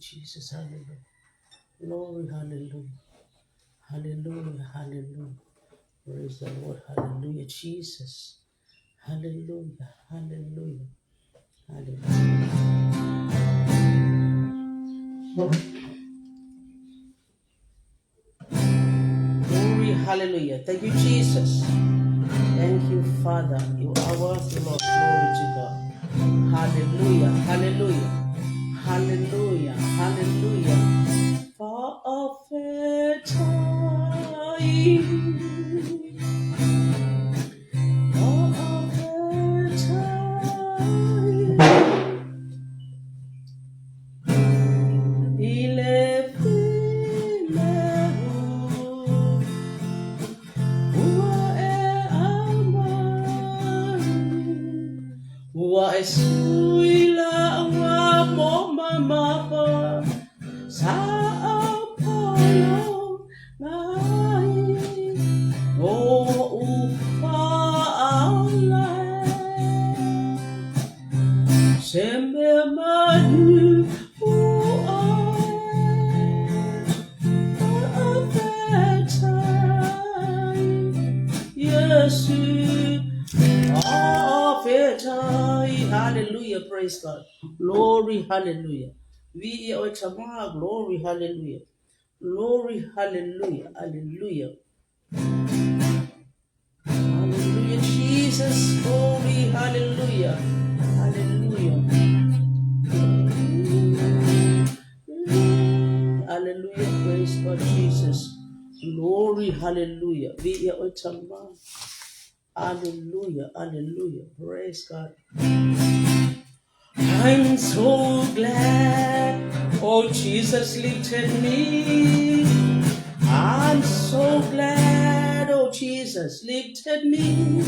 Jesus. Hallelujah. Glory, hallelujah. Hallelujah, hallelujah. Praise the Lord. Hallelujah, Jesus. Hallelujah, hallelujah, hallelujah. Glory, hallelujah. Thank you, Jesus. Thank you, Father. You are worthy, Lord. Glory to God. Hallelujah, hallelujah, hallelujah, hallelujah. For a fair time, for a fair time. Ile filehu, ua e amai. Ua e sui la ua mo mamafa, sa apolo ngai, o ufa alae. Se mea manu ua e Yesu. Fa'afetai. Hallelujah. Praise God. Glory, hallelujah. Vi ia oe tama. Glory, hallelujah. Glory, hallelujah. Hallelujah. Hallelujah, Jesus. Glory, hallelujah. Hallelujah. Hallelujah. Praise God, Jesus. Glory, hallelujah. Vi ia oe tama. Hallelujah, hallelujah. Praise God. I'm so glad, oh Jesus lifted me. I'm so glad, oh Jesus lifted me.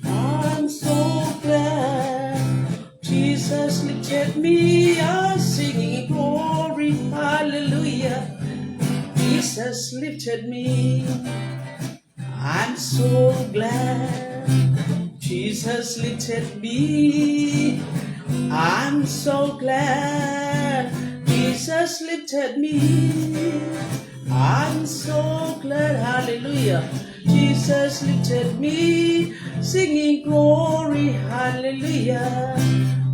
I'm so glad Jesus lifted me. I'm singing glory, hallelujah. Jesus lifted me. I'm so glad Jesus lifted me. I'm so glad Jesus lifted me. I'm so glad, hallelujah. Jesus lifted me, singing glory, hallelujah.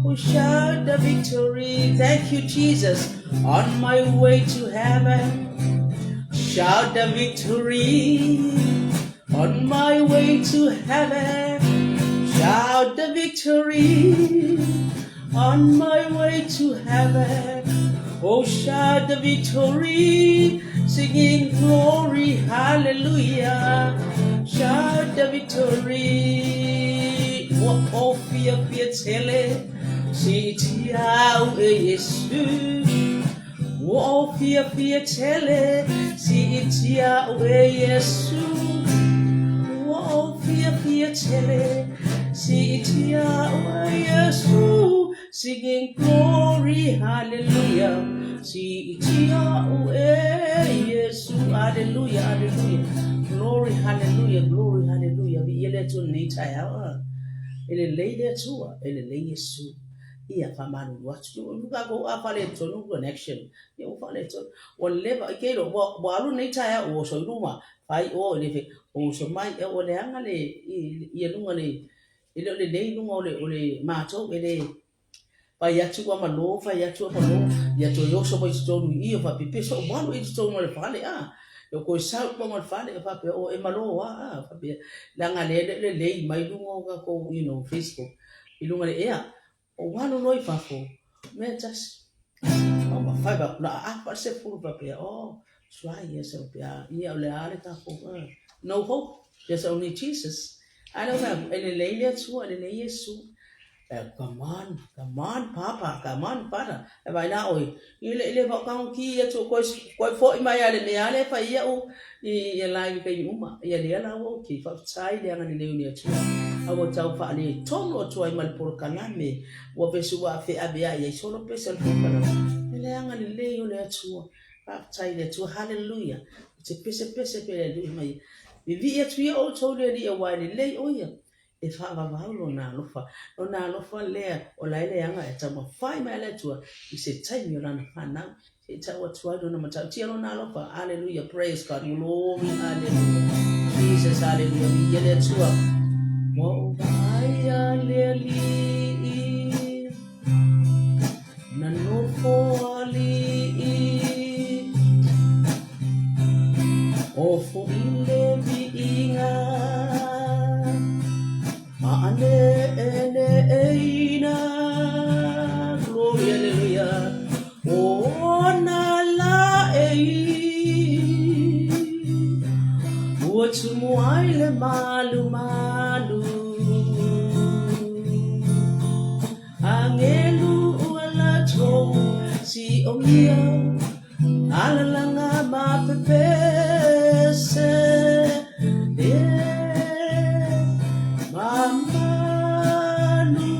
We shout the victory. Thank you, Jesus. On my way to heaven. Shout the victory on my way to heaven. Shout the victory on my way to heaven. Oh, shout the victory, singing glory, hallelujah. Shout the victory. Ua o fiafia tele, si tiau e Yesu. Ua o fiafia tele, siitia au e Iesu. Ua o fiafia tele, siitia au e Iesu. Singing glory, hallelujah. Siitia au e Iesu. Hallelujah, hallelujah. Glory, hallelujah, glory, hallelujah. Viia le Atua lenei taeao. E lelei le Atua, e lelei Iesu. Ia faamalulu atu. Ia tatou a faaletonu connection. Ia ua faaletonu. Ua leva i keilo ua ua alu nei taeao ua oso i luma fai o le fe oso mai e ua leaga le ia luga le e le o lelei luga o le o le matou e le fai atu ua malo fai atu ua malo ia toe oso mai totonu i i o faapea so ua alu i totonu o le fale a o koe sau i totonu o le fale o faapea o e malo a a faapea leaga lea e le o lelei mai luga o tatou you know Facebook i luga le ea o alu loa i fafo mea tasi o ma fai ba na a pa se pulu pa pe o try yes o pe ia o le a le ta ko no hope there's only Jesus I don't know e le lei le Atua e le lei Iesu come on come on papa come on father e vai la oi i le le va kang ki ia tu koi koi foi mai ale me ale fa ia u i ia lai ka i uma ia lea la ua ok faafetai le agalelei o le Atua a ua tau faaletonu atu ai ma le polokalame ua vesi ua feaveai ai solo pese o le polokalame e le agalelei o le Atua faafetai i le Atua haleluia ou te pesepese pe le alii mai vivii atu ia outou le alii aua e lelei o ia. E faavavau Lona alofa. Lona alofa lea o la e leaga e taumafai mai le Atua i se taimi o Lana fanau, se i tau atu ai Lona matautia, Lona alofa. Hallelujah, praise God, glory, hallelujah. Jesus, hallelujah, viia le Atua. Ua ou vaai le Alii, na nofo alii, o foi le viiga, maaneaneaina. Glory, hallelujah. Ona laei, ua tumu ai le malumalu. Agelu ua latou siomia, alalaga ma pepese, e mamalu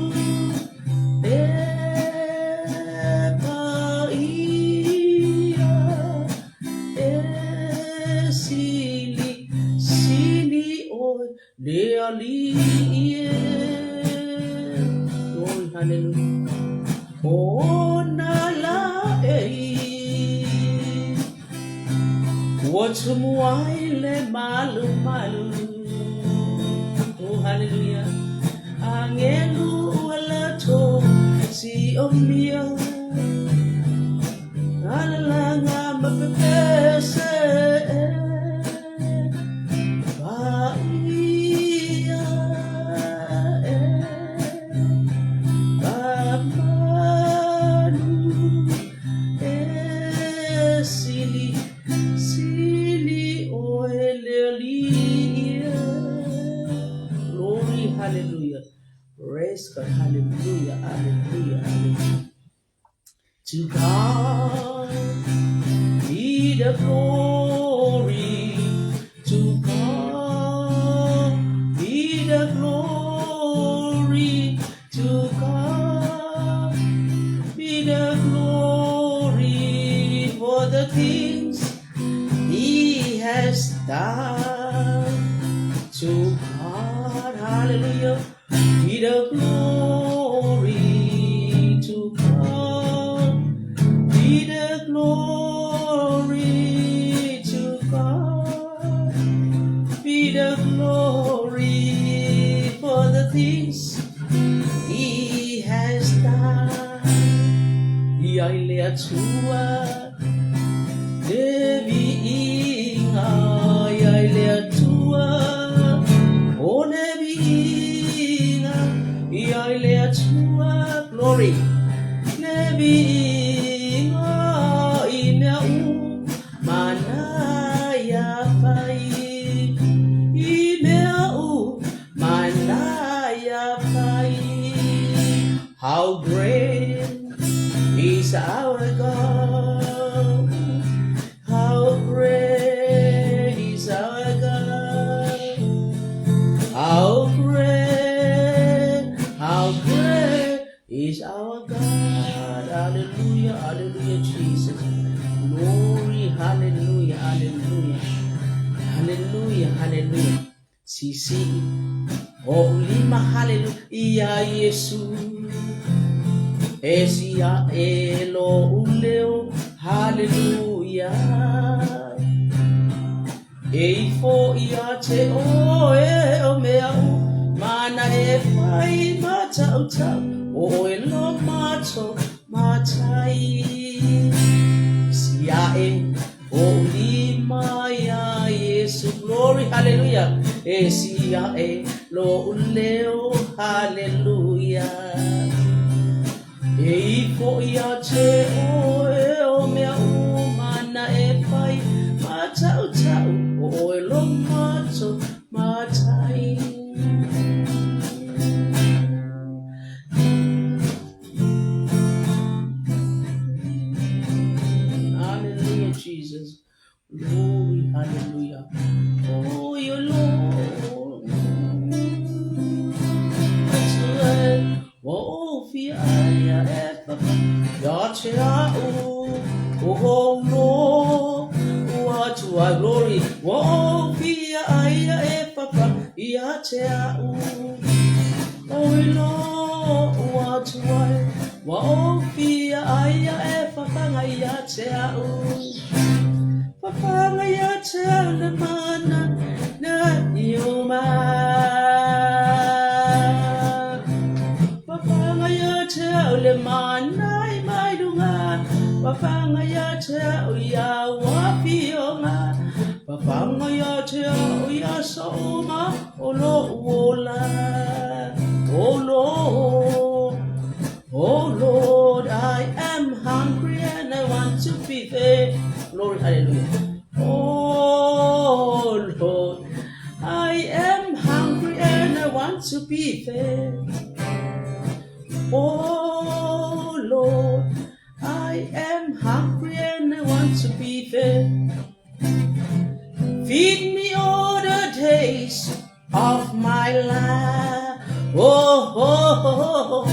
e paia e sili, sili oe le Alii e. Glory, hallelujah. Ona laei, ua tumu ai le malumalu. Oh, hallelujah. Agelu ua latou siomia, alalaga ma pepese, paia e mamalu e sili, sili oe le Alii e. Glory, hallelujah. Praise God, hallelujah, hallelujah, hallelujah. To God be the glory, to God be the glory, to God be the glory for the things He has done. To God, hallelujah, be the glory. To God be the glory. To God be the glory for the things He has done. Ia i le Atua le viiga, ia i le Atua o le viiga, ia i le Atua, glory, le viiga i mea uma na ia fai, i mea uma na ia fai. How great is our God. How great is our God. How great is our God. Hallelujah, hallelujah, Jesus. Glory, hallelujah, hallelujah. Hallelujah, hallelujah. Sisi, o lima, hallelujah, Iesu. E sia e lo uleo, hallelujah. E ifo ia te oe o mea u, mana e whai matautau, o e lo mato matai. Sia e o lima ia Iesu, glory, hallelujah. E sia e lo uleo, hallelujah. E ifo ia te oe o mea uma na e whai matautau, o e lo mato matai. Hallelujah, Jesus. Glory, hallelujah. Oh, your Lord. Oh, fia ia e papa. Ia te au. Oh, Lord. Ua tua glory. Oh, fia ia e papa. Ia te au. i lou atu ai, Ua ofia ai ia e fafaga ia te au. Fafaga ia te au le mana na i uma. Fafaga ia te au le mana i mai lunga. Fafaga ia te au ia ua fioga. Fafaga ia te au i aso uma o lou ola. Oh Lord, oh Lord, I am hungry and I want to be fed. Glory, hallelujah. Oh Lord, I am hungry and I want to be fed. Oh Lord, I am hungry and I want to be fed. Feed me all the days of my life. Oh, oh, oh, oh.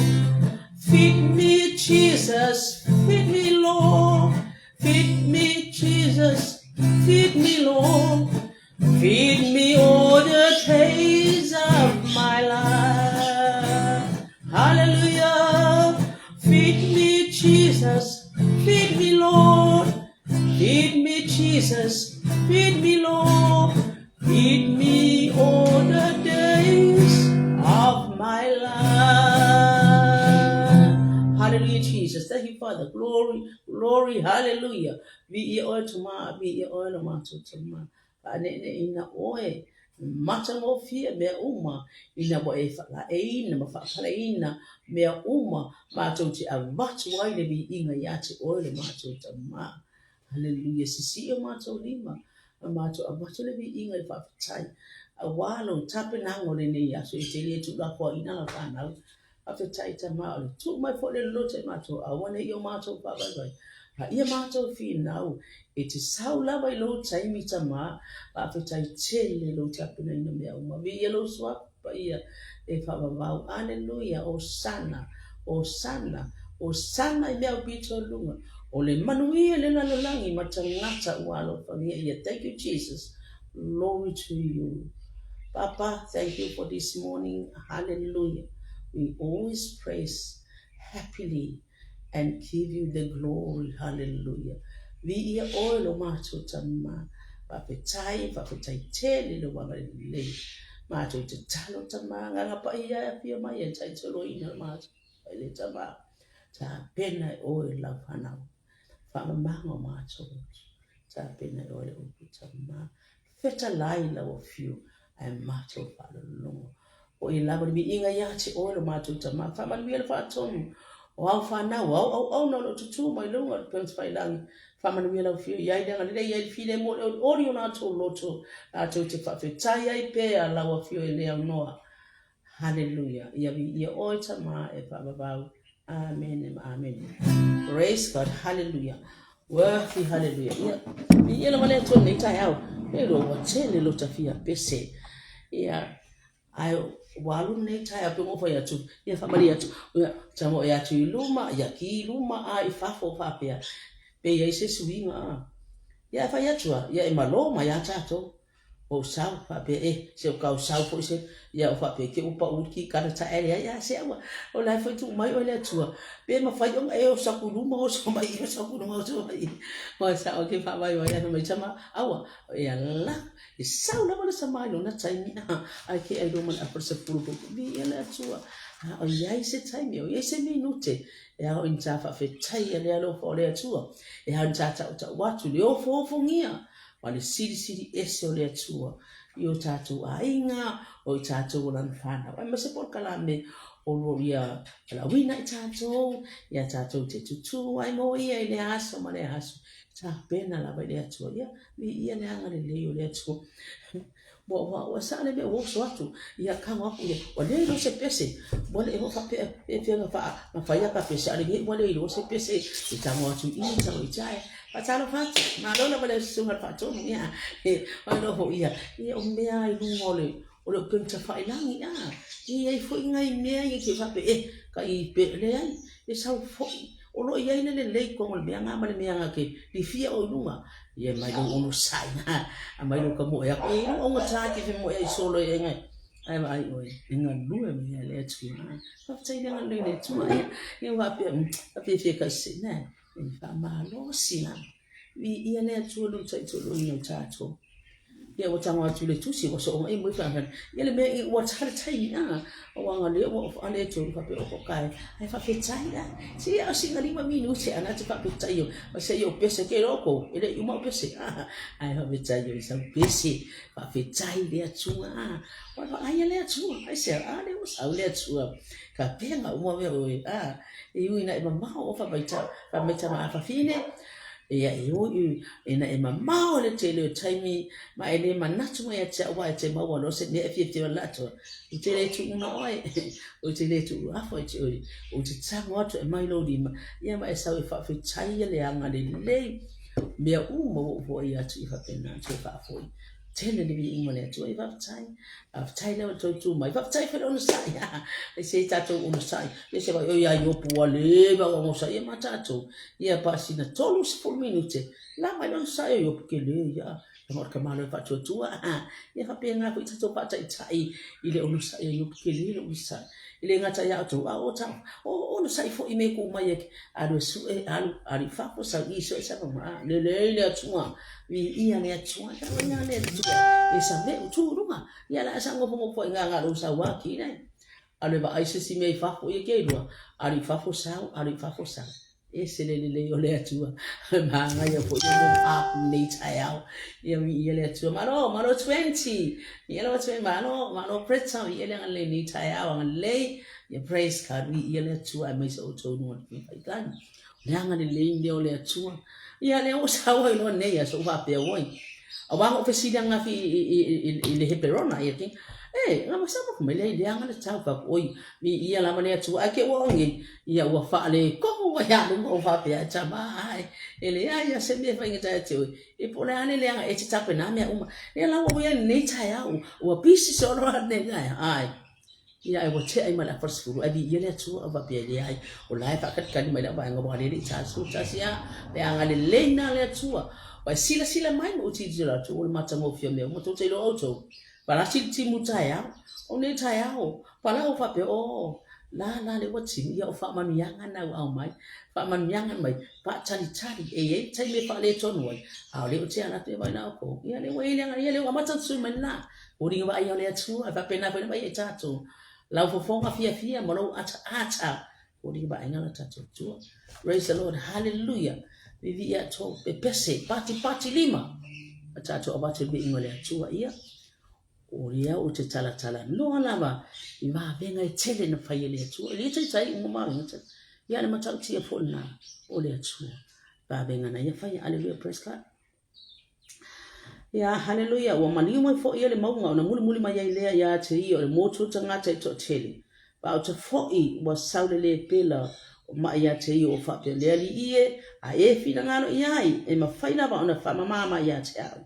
Feed me, Jesus. Feed me, Lord. Feed me, Jesus. Feed me, Lord. Feed me all the days of my life. Hallelujah. Feed me, Jesus. Feed me, Lord. Feed me, Jesus. Feed me, Lord. Feed me all the days of my life. Hallelujah, Jesus. Thank you, Father. Glory, glory, hallelujah. Viia oe Tama, viia oe lo matou Tama. Faaneneina oe, matagofie mea uma, ina ua e faalaeiina ma faapaleina mea uma matou te avatu ai le viiga ia te oe lo matou Tama. Haleluia, sisii o matou lima, ma matou avatu le viiga i le faafetai, auā lou tapenaga o lenei aso e te le tuulafoaiina lau fanau. Faafetai Tama o le tuu mai foi le loloto i matou, aua ne i o matou faavaivai, a ia matou finau e te sau lava i lou taimi Tama. Faafetai tele lou tapenaina mea uma. Viia lou suafa paia e faavavau. Aleluia, Osana, Osana, Osana i mea aupito i luga. O le manuia le lalolagi ma tagata ua alofagia ia. Thank you Jesus. Glory to you. Papa, thank you for this morning. Hallelujah. We always praise happily and give you the glory. Hallelujah. Viia oe lo matou tama. Faafetai, faafetai tele le waga lelei. Matou te talo tama, nganga paia e afio mai e taitoloina le matou ai le tama. Tapena e oe lau fanau. Faamamaga o matou atu. Tapena e oe le upu tama. Fetalai lau afio ae matou faalologo. O i lava le viiga ia te oe lo matou tama. Faamanuia le faatonu o au fanau, o au auauna o lo o tutū mai luga o le Pemsfailangi. Faamanuia lau afio i ai le agalelei i ai le filemu o le olioli o latou loto, latou te faafetai ai pea lau afio e le aunoa. Haleluia! Ia viia oe Tama e faavavau. Amene ma amene. Praise God. Haleluia. Worthy haleluia. Ia, viia lava le Atua nei taeao. E lo ua tele lo tafia pese. Ia, ai ua alu nei taeao pe ngo fai atu. Ia faamalie atu. Ia, tamo e atu i luma, ia ki i luma a i fafo faapea. Pe i ai se suiga a. Ia e fai atu a, ia e malo mai a tatou. Ou sau, faapea, e, se o kau sau foi se, ia ou faapea, ke ua pau ki kana ta ele ai, a se aua, o la foi tu mai oe le Atua, pe mawhai ona e oso aku luma, oso mai, oso aku luma, oso mai. Ua sa o ke whaawai wai, ai mai tama, aua, e ala, e sau lava le sama i lona taimi, ai ke ai loma le apa se pulu po, vi e le Atua, a o iai se taimi, o iai se minute, e ao in tā whaawhetai a le alofa o le Atua, e ao in tā tau tau atu, le ofo ofongia, ma le silisili ese o le Atua i o tātou aiga, o i tātou o lana whānau. Aemaise po o le kalame o lo ia lauina i tātou, ia tātou te tutū ai mō ia i le aso ma le aso. Tapena lava i le Atua. Ia, viia le agalelei o le Atua. Ua, ua, ua sa le mea ua oso atu, ia kago aku ia, ua le iloa se pese, ua le iloa faapea e fia na faa, na fai aka pese, ale nei ua le iloa se pese, i tago atu i i, tago i tai, faatalofa atu, malo lava le susuga i le faatonu, ia, e, mai loa foi ia, ia o mea i luga o le, o le upega tafailangi, a, e i ai foi nai mea ia te faapea, e, ka i pe, leai, e sau foi, O lo o i ai le lelei kong o le mea nga ma le mea nga ke lifia o i lunga. Ia mai lou onosai, a mai lou ka moe aku. E i lou augata ke fe moe ai solo e ngai. Ae vaai ʻoe, e galue mai a le Atua. Faafetai le agalelei o le Atua. Ia, ia ua faapea, ua fiafia kasi, nē, e faamalosi lava. Viia le Atua lo taitoluina o tatou. Ia ua tago atu le tusi, ua soo mai mo fa Ia le mea i ua tale taimi a, ua nga le ua o ale tu fa pe o ko kai. Ai fa fe tai a. Si ia o singa lima minute ana te fa pe tai o. Ma se i o pese ke loko, ele i uma o pese. Ai fa fe tai o sa pese. Faafetai i le Atua, ua vaaia le Atua, aisea, a lea ua sau le Atua, ka pega uma mea oe, a, e ui ina e mamao o faamaita, faamaita ma afafine, ia e ui ina e mamao le tele o taimi, ma e le manatu mai ia te au aua e te maua loa se mea e fiafia ai le Atua, ou te le tuuna oe, ou te le tuu afa i te oe, ou te tago atu e aumai lou lima, ia ma e sau e faafetaia le agalelei, Mea uma ua ou foai atu i faapena toe faafoi. Tele le viiga o le Atua i faafetai. Faafetai lea o le tou tu mai. Faafetai foi le onosai. E se tatou onosai. E se vai oi ai opu ua leva ua onosai e ma tatou. Ia pa sina 30 minute. La mai le onosai o Iopu ke le ia. Langa o le tamaloa e faatuatua. Ia faapena foi tatou faataitai i le onosai o Iopu ke le le onosai. E le gata ia outou, a o ta, o onosai foi i mea e tuu mai e alu e sue, alu, alu i fafo, sau i sue sa ma, lelei le Atua, viia le Atua, tau ia le Atua, e sa me u tu lunga, ia la sa ngofo ngofo i ngā ngā lou sau a ki nei. Alu e vaai se si mea i fafo ia ke lua, alu i fafo sau, alu i fafo sau. Ese le lelei o le Atua. Manaia foi ia mo aku nei taeao. Ia viia le Atua. Malo, malo 20. Ia lo 20, malo, malo Brita. Viia le agalelei nei taeao, agalelei. Ia praise God, viia le Atua aemaise outou luga o le faitani. Le agalelei lea o le Atua. Ia lea ua sau ai loa nei aso ua faapea oi. Aua na ou fesili ananafi i le Heperona, ia ke, e, na ma sama mai le leaga le tau fa oi, viia lava le Atua, ae ke ua ongi, ia ua faaletonu ai lava luga o faapea, e tama ai, e leai lava se mea e faigata ia te oe, e po o le a le leaga e te tapena mea uma. Ia la ua ou i ai i lenei taeao, ua pisi solo lava lenei taeao, ae, ia ae ua tea ai ma le afa 10, ae viia le Atua, ou faapea, e leai, o la e faakalikali mai lau vaega ua lele i ta 11, a, le agalelei lena o le Atua. Ua e silasila mai ma ou tilotilo atu, o le matagofie o mea uma, tou te iloa outou, Palasi le timu taeao, o nei taeao, pala ua faapea, oh, la la le ua timu, ia o faamanuiaga na ua aumai, faamanuiaga mai, faatalitali, e i ai le taimi e faaletonu ai, a o lea ou te ala atu e vaai la outou, ia lea ua i ai le aga, ia lea ua amata ona sui mai lena, foliga vaaia o le Atua, e faapena foi ona vaai ai tatou, lau fofoga fiafia ma lou ataata, foliga vaaiga la tatou Atua. Praise the Lord, hallelujah, viviia outou, pepese, patipati lima, a tatou avatu i le viiga o le Atua, ia, O ia ou te talatalanoa lava i vavega e tele na fai e le Atua. E le taitai uma vavega tele. Ia le matautia foi lena o le Atua. Vavega na ia faia. Hallelujah, praise God. Ia, hallelujah, ua maliu mai foi ia le mauga ona mulimuli mai ai lea ia te ia o le motu o tagata e toatele. Vaota foi ua sau le lepela o maʻi ia te ia ua faapea, Le Alii e, a e finagalo i ai, e mafai lava ona faamama mai ia te au.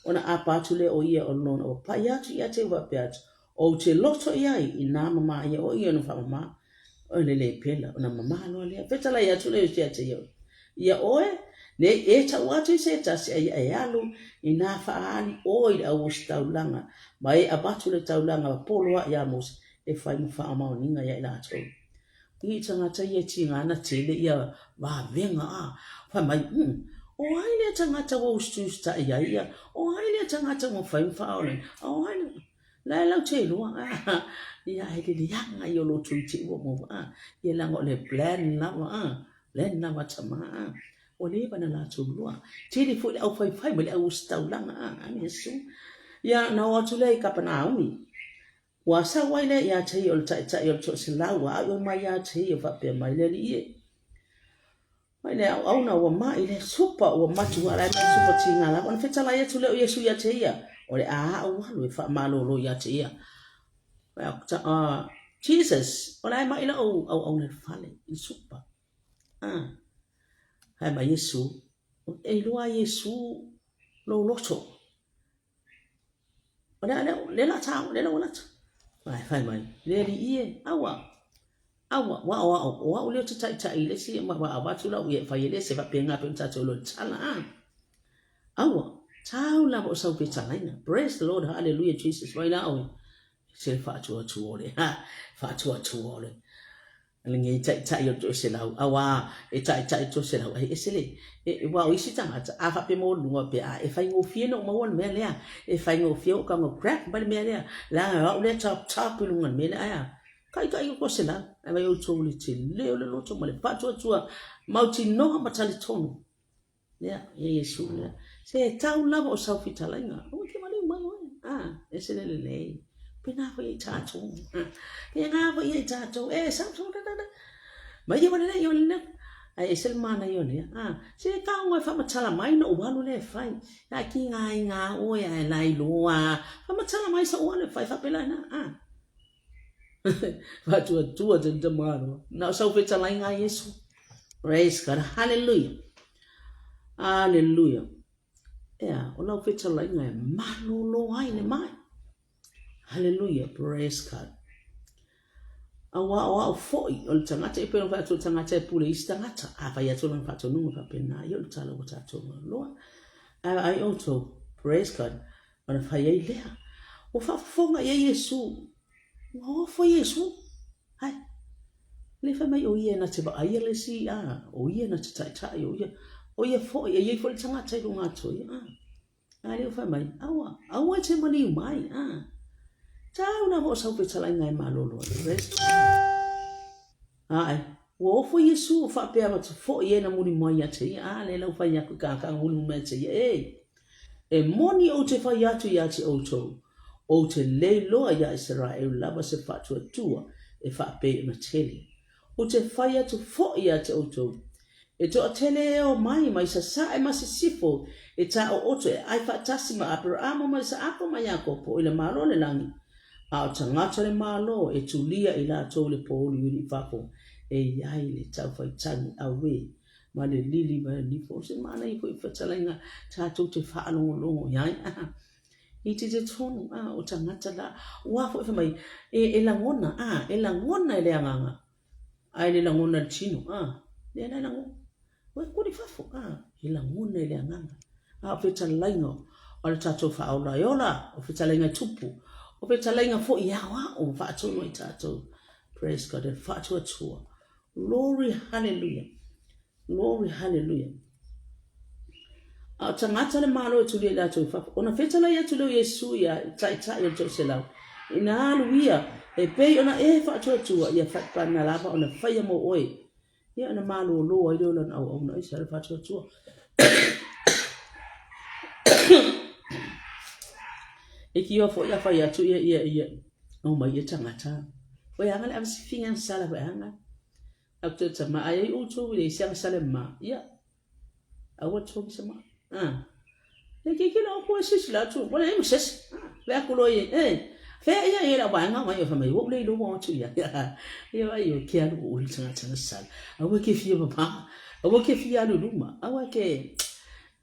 Ona ʻāpa atu lea o ia o lona ua paʻi atu ia te faapea atu, Ou te loto i ai i nā mamā ia o ia ona faamamā, o le lepela, ona mamā loa lea. Fetalai atu lea ia te ia, ia ʻoe, nei e tau atu i se tasi a ia e alu i nā faaali ʻoe i le auositaulaga, ma e avatu le taulaga ma poloaʻi iā Mose e fai ma faamaoniga iā i latou. I tagata ia e tiga ana tele ia vavega a fai mai, umm, o ai lea tagata ua usituusitaʻi ai ia, o ai lea tagata ua fai ma faaola, a o ai lea, la e lau te iloa, a, ia e le leaga ia o lo outou i te ua maua, a, ia leaga o le plan lava, a, plan lava tama, a, ua leva na latou iloa. Tele foi le aufaifai ma le auositaulaga, a, ame Iesu. Ia, na o atu lea i Kapanaumi, Ua sau ai lea ia te ia o le taitai o le toaselau, ua aʻo mai ia te ia faapea mai le alii e. Mai le auauna ua maʻi le supa ua matua ala ai mai supa tiga lava. Ona fetalai atu lea o Iesu ia te ia, o le a aʻu alu e faamalolo ia te ia. Jesus, o la e maʻi lau auauna i le fale, i le supa. Ah. Fai mai Iesu, e iloa Iesu lou loto. O lea, lea, lea la tā, lea la ua lata. Ai, fai mai, le alii e, aua, aua, ua o ao, o au lea o te taitai i le isi, ma ua avatu lau ia e fai e le isi, e faapena pea ona tatou iloa i le tala, a. Aua, tau lava o sau fetalaiga. Praise the Lord, hallelujah, Jesus, mai la oe. Se le faatuatua o le, ha, faatuatua o le, lenei taitai o le toeselau, auā e taitai le toeselau, ai ese le, e, aua o isi tagata, a faapea maualuluga pea, a e faigofie ona ou maua le mea lea, e faigofie ou tago grab mai le mea lea, leaga o au lea top top i luga o le mea lea, ae a? Taitai o toeselau, ae vaai outou i le tele o le loto ma le faatuatua mautinoa ma talitonu. Ia, ia Iesu lea. Se tau lava o sau fetalaiga. Aua ke maliu mai oe. Ah, ese le lelei. Pena foi i tātou. Ah, pena foi i tātou. E, sau, sau, da, da, da. Mai ia wale ia wale Ai ese le mana ia lea. Ah, se ka ngoi whamatala mai no ualu le fai. Ai ki ngā i ngā oe ai lai loa. Whamatala mai sa ualu fai whapela na. Ah. Faatuatua te tamaloa. Na o sau fetalaiga a Iesu. Praise God. Hallelujah. Hallelujah. Ea, o lau fetalaiga e malolo ai le mai. Hallelujah. Praise God. Aua o au foi o le tagata e pei ona fai atu o le tagata e pule isi tagata. A fai atu lana faatonuga faapena, ia o le tala ua tatou loa. Ae ai outou. Praise God. Ona fai ai lea, Ua faafofoga i ai Iesu, ua ofo Iesu. Hai, le fai mai o ia na te vaaia le isi, a, o ia na te taitai, o ia, o ia foi, e iai foi le tagata i luga atu o ia, a. A lea ua fai mai, aua, aua e te maliu mai, a. Tau lava o sau fetalaiga e malolo ai. Rest. Ae, ua ofo Iesu, ua faapea atu foi e na muli mai ia te ia, a, lea lau fai aku i kākanga muli mai ia te ia, e. E moni ou te fai atu ia te outou, ou te lei loa iā Isaraelu lava se faatuatua e faapei ona tele. Ou te fai atu foʻi ia te outou, e toatele e o mai mai sasae ma sisifo e taooto e ʻai faatasi ma Aperaamo ma Isaako ma Iakopo i le Malo o le lagi, a o tagata o le Malo e tulia i latou i le pōuliuli i fafo e i ai le taufaitagi auē ma le lili ma le nifo. O se manaia foi fetalaiga tatou te faalogologo i ai. I te te tonu, a, o tagata la, ua foi fai mai, e, e lagona, a, e lagona e le agaga, a e le lagona e le tino, a, lea la e lagona. Ua e kuli fafo, a, e lagona e le agaga. A o fetalaiga o le tatou faaola e ola, o fetalaiga e tupu, o fetalaiga foi e aoao ma faatonu ai tatou. Praise God, e faatuatua. Glory hallelujah. Glory hallelujah. A o tagata le Malo e tuli ai latou i fafo. Ona fetalai atu lea o Iesu ia taitai o le toaselau, ina alu ia, e pei ona e faatuatua ia faipana lava ona faia mo oe. Ia ona malōlō ai lea o lana auauna, aisea le faatuatua. E kioa foi a fai atu ia ia ia o mai ia tagata. Oe anga le avasifinga ang sala oe anga. Aku te tama ai ai outou i le isi agasala ma. Ia. Aua togi sa ma. Ah. Le ke ke la ko se sila tu. Wala e moses. Ah. Le aku lo ye. Eh. Fe ia ia la wanga mai o fa mai wo le lo mo tu ia. Ia ai o ke alu o le tagata na sala. Aua ke fia papa. Aua ke fia alu luma. Aua ke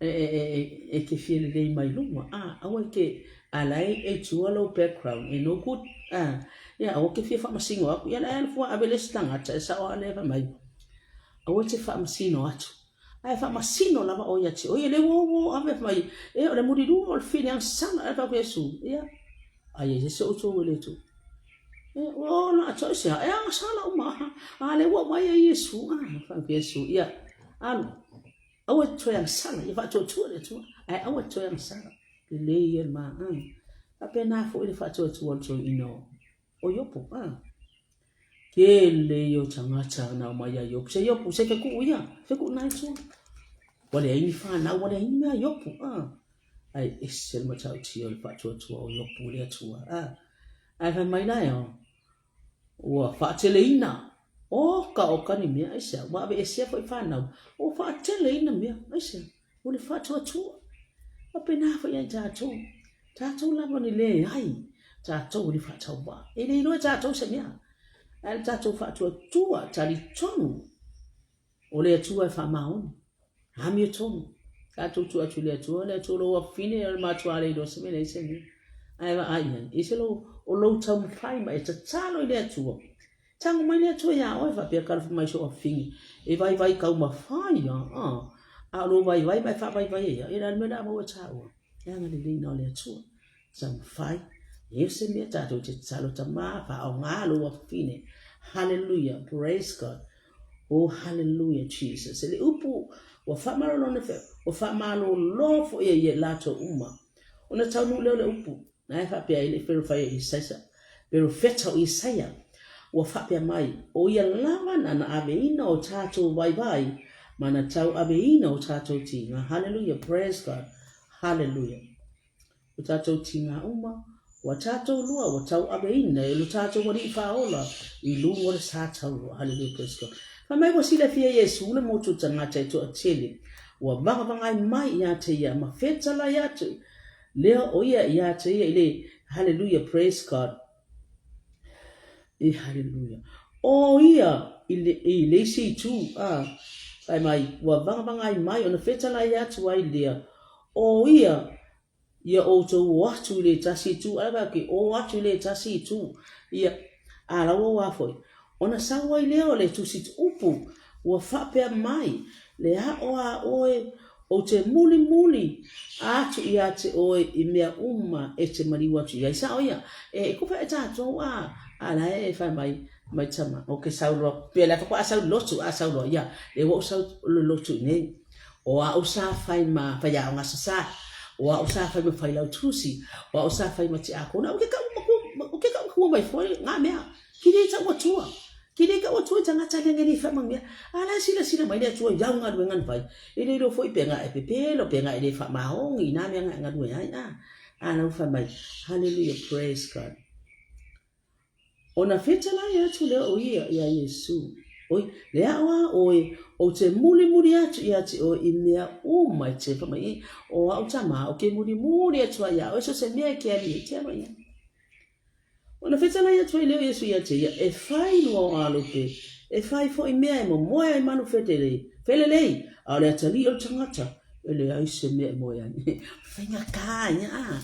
e ke fia lelei mai luma, a, aua e ke, a la e tua lou background, e no good, a, ia, aua ke fia faamasino aku, ia la e alu fua ave le isi tagata e sao a lea fai mai, aua e te faamasino atu, ae faamasino lava oe ia te oe, e le uo uo ave fai mai, e o le mulilua o le fili agasala, ae fai atu Iesu, ia, ai e se outou e le tu. E, o la atoa se e agasala uma, a le ua mai e Iesu, a, fai atu Iesu, ia, alu, Aua e toe agasala, ia faatuatua le Atua, ae aua e toe agasala. Lelei ia le ma, a. Faapena foi le faatuatua o le toeaina o Iopo, a. Tele ia o tagata na omai ia Iopo. Se Iopo, se fekuu ia, fekuu na Atua. Ua leai ni fanau, ua leai ni mea a Iopo, a. Ae ese le matautia o le faatuatua o Iopo i le Atua, a. Ae fai mai la e, Ua faateleina. Oka oka ni mea, aisea? Ua aveesea foi fanau, ua faateleina mea, aisea? O le faatuatua. Faapena foi ia i tatou. Tatou lava ni leai, tatou i le faatauvaa. E le iloa e tatou se mea. Ae le tatou faatuatua, talitonu. O le Atua e faamaoni. Amiotonu. Tatou tuu atu i le Atua, le Atua lou afafine, o le matua le iloa se mea leai se mea. Ae vaai i ai, ese lou, o lou taumafai ma e tatalo i le Atua. Tago mai le Atua iā oe, faapea talofa mai sou afafine, e vaivai taumafai a, a, a o lou vaivai ma e faavaivai ai, e le a le mea o le a maua e tāua. E agalelei na o le Atua. Taumafai, E o se mea tātou te tatalo tamā, whaonga lou afafine. Hallelujah, praise God. Oh, hallelujah, Jesus. E le upu, ua whaamalolo na whea, ua whaamalolo fo ia ia lātou uma. Ona taunu leo le upu, na e whaapea i le wherowhai o Isaia, perofeta o Isaia, ua faapea mai, ʻO ia lava nāna ʻaweina o tātou waiwai ma nā tau ʻaweina o tātou tīngā. Hallelujah, praise God, hallelujah. O tātou tīngā uma, ua tātou lua, ua tau ʻaweina e lo tātou Aliʻi Fāola i luga o le sā taurua. Hallelujah, praise God. Fai mai ua silafia Iesū le motu o tagata e toatele, ua vagavagai mai iā te ia ma fetalai atu lea o ia iā te ia i le Hallelujah, praise God. I haleluia. O ia i le, i le isi itu, a, fai mai, ua vagavagai mai ona fetalai atu ai lea, o ia, ia outou o atu i le tasi itu, ala vai ke o atu i le tasi itu, ia, a lau o a foi, ona sau ai lea o le tusi upu, ua faapea mai, le aʻo a ʻoe, Ou te mulimuli atu iā te ʻoe i mea uma e te maliu atu i ai. Sao ia, e kupa e tātou a, a la e whai mai, mai tama, o ke sau loa, pea le whakwa a sau lotu, a sau loa, ia, e ua o sau le lotu i nei. O a o sa whai ma whai a o ngā sasa, o a o sa whai ma whai lau tusi, o a o sa whai ma te ākona, o ke kau maku, o ke kau maku mai foi ngā mea. Ki le tau atua. Ki le kau atua i tangata le ngeni wha mangmea. A la sila sila mai le atua iau ngā rue ngan whai. E le ro foi pe ngā e pepelo, pe ngā e le wha mahongi i nā mea ngā ngā rue ai. A, a lau wha mai. Hallelujah, praise God. Ona whetalai atu lea o ia ia Iesu. Oi, le ao a oe, o te muli muli atu ia te oe i mea uma i te wha mai. O au tama, o ke muli muli atu a ia oe, so se mea ke ali e te aro ia. Ona fetalai atu ai lea o Iesu ia te ia, E whai lua o alope, e whai foi mea e momoe ai manu whetelei, whelelei, a o le atalii o le tangata, e leai se mea e moe ai. Whainga kā ia, a.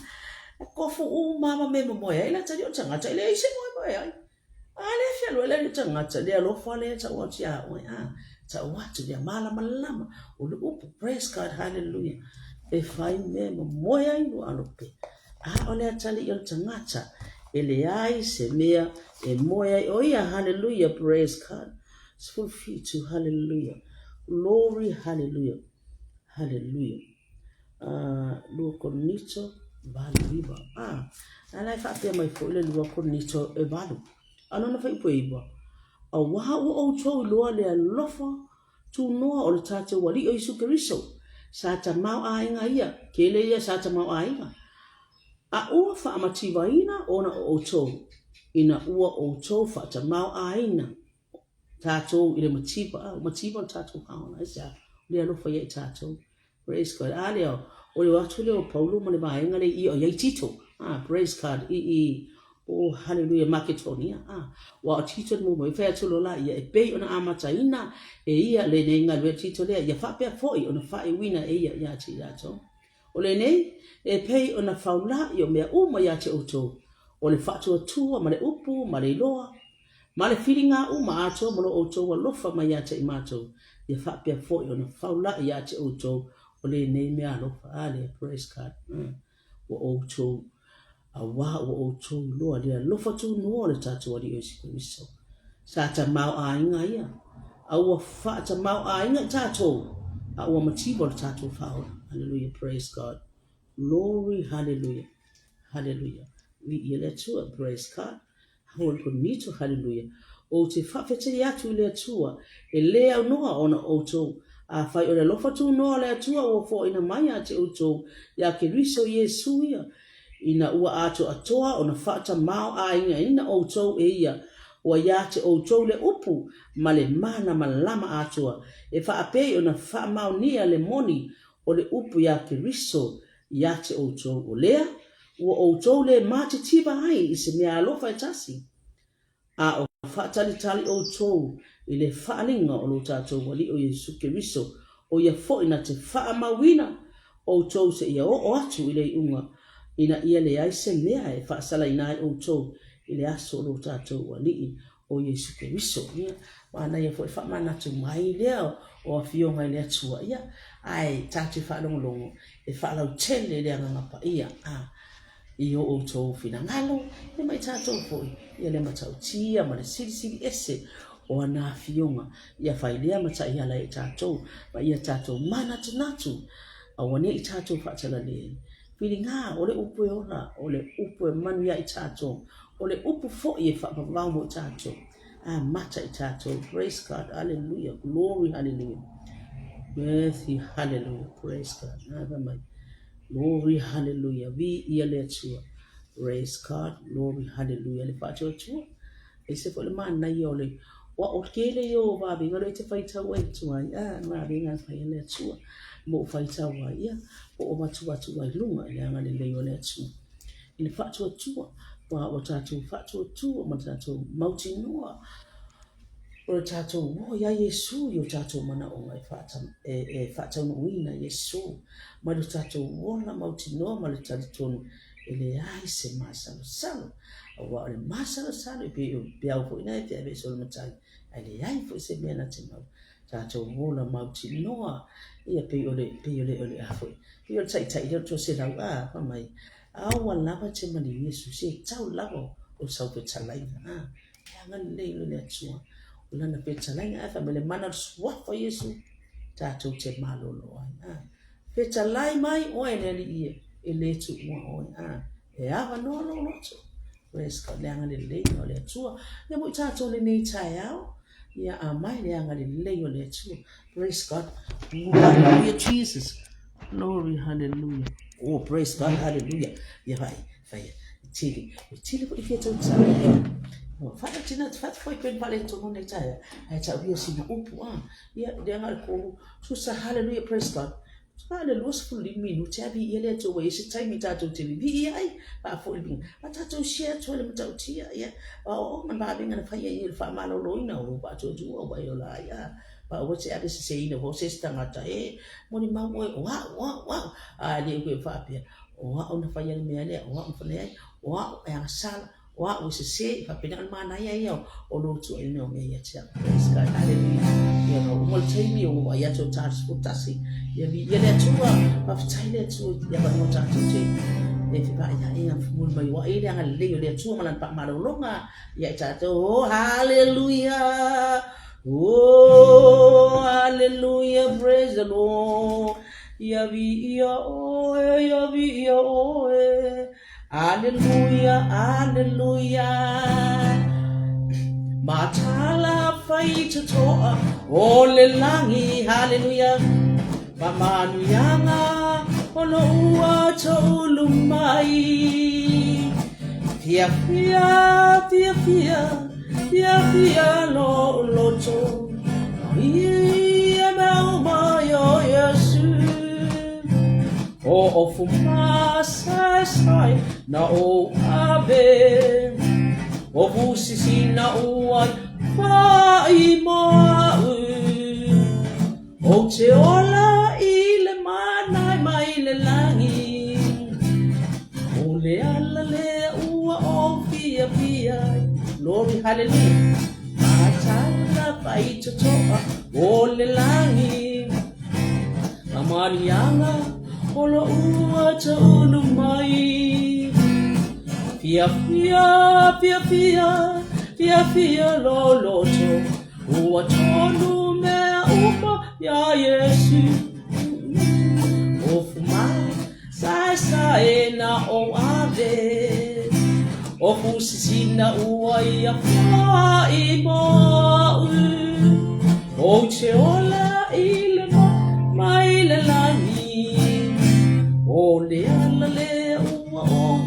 Kofu uma ma me momoe ai le atalii o le tangata, e leai se moemoe ai. A le whealua le tangata, le alofa le tau atu ia oe, a. Tau atu lea malamalama, o le upu, praise God, hallelujah. E whai mea e momoe ai lua alope. A o le atalii o le tagata, e leai se mea e moe ai ʻo ia, hallelujah, praise God. 17, hallelujah, glory, hallelujah, hallelujah. 2 Korinito 8, 9. Ah, a la e faapea mai foi le 2 Korinito e 8. A lona fuaiupu e 9. Auā ua outou iloa le alofa Tunoa o le tātou Alii o Isu Keriso, sa tamaoaiga ia, kele ia sa tamaoaiga. A ua faamativaina ona o outou, ina ua outou faatamaoaiina tātou i le mativa, a, mativa o le tātou haona, e sea, le alofa ia i tātou. Praise God. A lea, o le o atu lea o Paulo ma le vaega lea i o iai Tito. Ah, praise God. I, i, oh, hallelujah, Maketonia. Ah, ua o Tito mo mo, e whai atu lola ia, e pei ona amataina e ia lenei ngalue Tito lea, ia whaapea foi ona whaaiuina e ia ia te iatou. O lenei, e pei ona faula'i o mea uma ia te outou, o le faatuatua ma le upu ma le iloa, Ma le whiringa uma atoa ma lo outou alofa mai ia te i matou, ia faapea foi ona faula'i ia te outou o lenei mea alofa. Alia, praise God. Ua outou, auā ua outou iloa le alofa tunoa o le tatou Alii o Iesu Keriso. Sa tamaoaiga ia, a ua faatamaoaiga i tatou, a ua mativa o le tatou faaola. Hallelujah, praise God. Glory, hallelujah, hallelujah. Viia le Atua, praise God. Hoi Konito, Haleluia! Ou te faafetai atu i le Atua, e lē aunoa ona o outou. Afai o le alofa tunoa o le Atua ua foaina mai ia te outou iā Keriso Iesu ia, ina ua atoatoa ona faatamaoaigaina outou e ia, ua iā te outou le upu ma le malamalama atoa, e faapei ona faamaonia le moni o le upu iā Keriso iā te outou, o lea, ua outou lē matitiva ai i se mea alofa e tasi, a o faatalitali outou i le faaaliga o lo tatou Alii o Iesu Keriso, o ia foi na te faamauina outou seia oo atu i le iuga, ina ia leai se mea e faasalaina ai outou i le aso o lo tatou Alii o Iesu Keriso. Ia, manaia foi le faamanatu mai lea o Afioga i le Atua, ia, ae tatou te faalogologo e faalautele le Agaga Paia. A. i o outou finagalo, ia ma i tatou foi, ia le matautia ma le silisili ese o ana afioga, ia fai lea ma taiala i tatou, ma ia tatou manatunatu, aua ne i tatou faatalale. Filiga, o le upu e ola, o le upu e manuia i tatou, o le upu foi e faavavau mo i tatou. Amata i tatou. Praise God. Hallelujah. Glory, hallelujah. Mercy, hallelujah. Praise God. Ave mai. Glory, hallelujah. Viia le Atua. Praise God. Glory, hallelujah. Le faatuatua. E se foi le manaia o le Ua o tele ia o vavenga lea e te faitau ai atu ai, a, vavenga e fai e le Atua, mo ou faitau ai, ia, po o avatu atu ai luga i le agalelei o le Atua. I le faatuatua, ua ua tatou faatuatua ma le tatou mautinoa o le tatou o iā Iesu i o tatou manaoga e faata, e, e faataunuuina Iesu ma lo tatou ola mautinoa ma le talitonu e leai se masalosalo. Aua o le masalosalo e pei o le peau foi lena e feaveai o le matai, ae leai foi se mea na te mau. Tatou ola mautinoa, ia pei o le, pei o le, o le a foi, pei o le taitai lea o le toaselau, a, fai mai, aua lava e te maliu Iesu, se tau lava o sau fetalaiga, a, e agalelei loa le Atua, o lana fetalaiga, ae fai mai le mana o le suafa o Iesu, tatou te malolo ai, a, fetalai mai oe le Alii e, e le tuua oe, a, e avanoa lou loto. Praise God, le agalelei o le Atua. Ia mo i tatou lenei taeao, Ia aumai le agalelei o le Atua. Praise God. Oh, hallelujah, Jesus. Glory, hallelujah. Oh, praise God, hallelujah. Ia vai, vai. Tili, tili foi fia tau tau. Ua whana tina te whatu foi pen whale tonu nei taia. Ai tau ia sina upu a. Ia, le anga le kolu. Susa, hallelujah, praise God. Na o le 25 minute a viia le Atua ua i ai se taimi tatou te vivii ai, faafoi le viiga. A tatou share atu ai le matautia, ia, aoaoga ma vaavega na fai ai i le faamaloloina o lou faatuatua ua e ola ai, a, ma aua te ave seseina foi se isi tagata, e molimau oe, o au, o au, o au, a le koe faapea, o au na faia le mea lea, o au na fai ai, o au e agasala, O au e sesē, e faapena ona manaia ia o lou tuuaiina o mea ia te au. Praise God, hallelujah. Ia na uma le taimi o vaai atu o ta 11. Ia viia le Atua, faafetai le Atua i te avanoa tatou te e fevaaiaʻi a muli mai o ai le agalelei o le Atua ma lana faamalologa ia i tatou. Oh, hallelujah. Oh, hallelujah, praise the Lord. Ia viia oe, ia viia oe. Aleluia, aleluia. Matala fai totoa o le lagi, haleluia. Faamanuiaga o lo ua toulu mai. Fia fia, fia fia, fia fia lo loto. Ia mea uma i o Iesu. O ofu masaesai na ou ave, O fusisi na uai fai moa'u, Ou te ola i le manai mai le lagi, O le ala lea ua ou fiafia ai. Glory, hallelujah. Matala faitotoa o le lagi. Amaniaga o lo'u ataulu mai. Fiafia, fiafia, fiafia lou loto, ua tonu mea uma iā Iesu. Ofu masaesae na ou ave, o fusisi na ua ia fai moa'u. Ou te ola i le mai le lagi, o le ala lea ua ou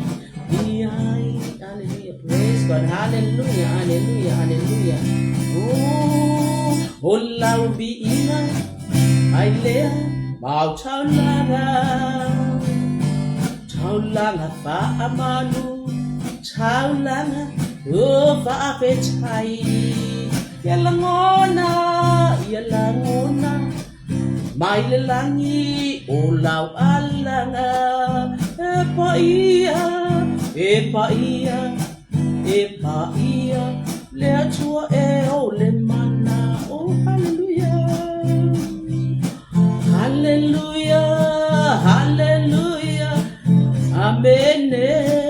i ai. Hallelujah, praise God, hallelujah, hallelujah, hallelujah. Oh, o lau viiga mai lea mau taulaga, taulaga faamalu, taulaga o faafetai. Ia lagona, ia lagona mai le lagi o lau alaga, e paia, e paia, e paia le Atua e o le mana. Oh, hallelujah. Hallelujah, hallelujah, amene.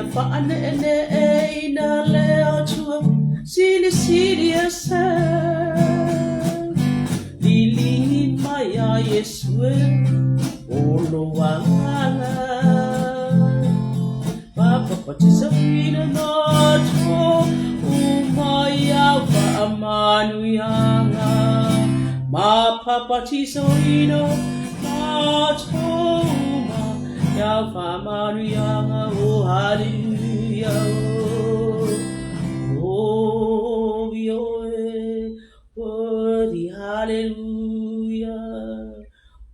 Ia faaneeneeina le Atua Silisili Ese. Liligi mai a Iesu e, o lou agaga. Faapapaatisaina matou uma i au faamanuiaga. Mapapatisaina matou uma i au faamanuiaga. Oh, hallelujah, oh, oh, oh, worthy, hallelujah.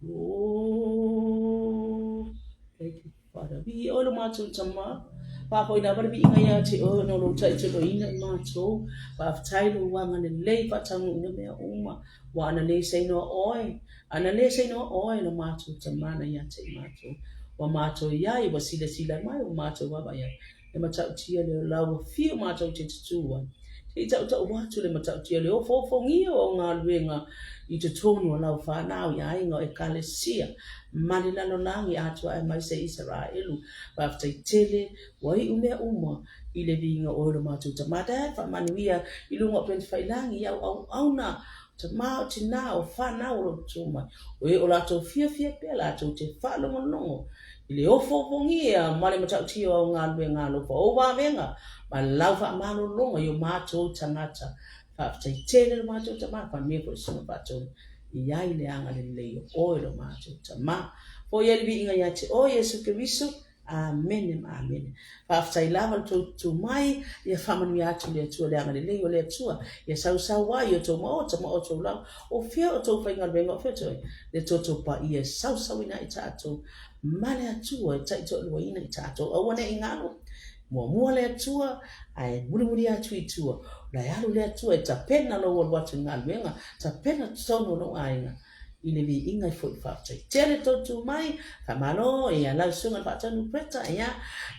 Oh, thank you, Father. Viia oe lo matou Tama. Faafoʻi lava le viiga ia te oe ona o lou taitailoaina i matou. Faafetai lou agalelei faataunuuina mea uma. Ua ana le sainoa oe, ana le sainoa oe lo matou Tama na ia te i matou. Ua matou iai, ua silasila mai, ua matou vaavaai atu. Le matautia le lau ua fiu matou te tutū ai. Se i tautau atu le matautia le ofoofogia o galuega i totonu o lau fanau i aiga o Ekalesia ma le lalolagi atoa aemaise Isaraelu. Faafetai tele ua iu mea uma i le viiga o oe lo matou Tama. Dad, faamanuia i luga o Penefailangi i au auauna, tama o tina o fanau o lo tutū mai. O e o latou fiafia pea latou te faalogologo I le ofoofogia ma le matautia o au galuega alofa, o ou vavega ma lau faamalologa i o matou tagata. Faafetai tele lo matou Tama, faamanuia foi le Susuga Faatonu i ai le agalelei o oe lo matou Tama. Foi ai le viiga ia te oe Iesu Keriso. Amene ma amene. Faafetai lava le tou tutu mai, ia faamanuia atu le Atua le agalelei o le Atua, ia sausau ai i o tou maota ma outou lava, o fea o tou faigaluega, o fea o tou ai, le toto paia e sausauina ai tatou ma le Atua e taitoaluaina i tatou. Aua ne i galo, muamua le Atua, ae mulimuli atu i tua. O la e alu le Atua e tapena lou alu atu i galuega, tapena totonu o lou aiga i le viiga i foi. Faafetai tele tou tu mai, faamalo ia lau susuga i le Faatonu Greta, ia,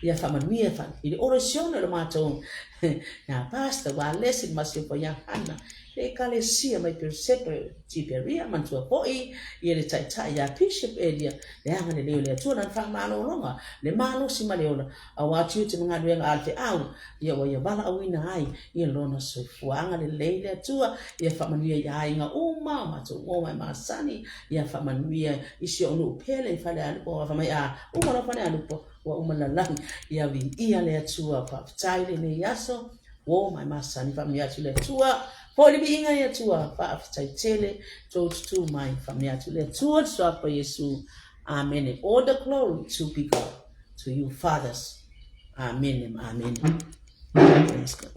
ia faamanuia i le orasione o le matou ia Pastor Walesi le Masiofo ia Hana. Le Ekalesia mai Peresepa i Tiperia, manatua foi ia le Taitai ia Bishop Elia, le agalelei o le Atua, lana faamalologa, le malosi ma le ola, aua tiute ma galuega a le feau, ia ua ia valaauina ai ia lona soifua. Agalelei le Atua, ia faamanuia i aiga uma o matou uo e masani, ia faamanuia i si ou nuu pele i Falealupo, aua fai mai a uma loa Falealupo, ua uma le lalolagi. Ia viia le Atua, faafetai lenei aso. Uo mai masani faamanuia atu le Atua. Foi le viiga i Atua, faafetai tele tou tutu mai. Faamanuia atu le Atua, le suafa Iesu. Amene. All the glory to be God, to you fathers. Amene ma amene. Praise God.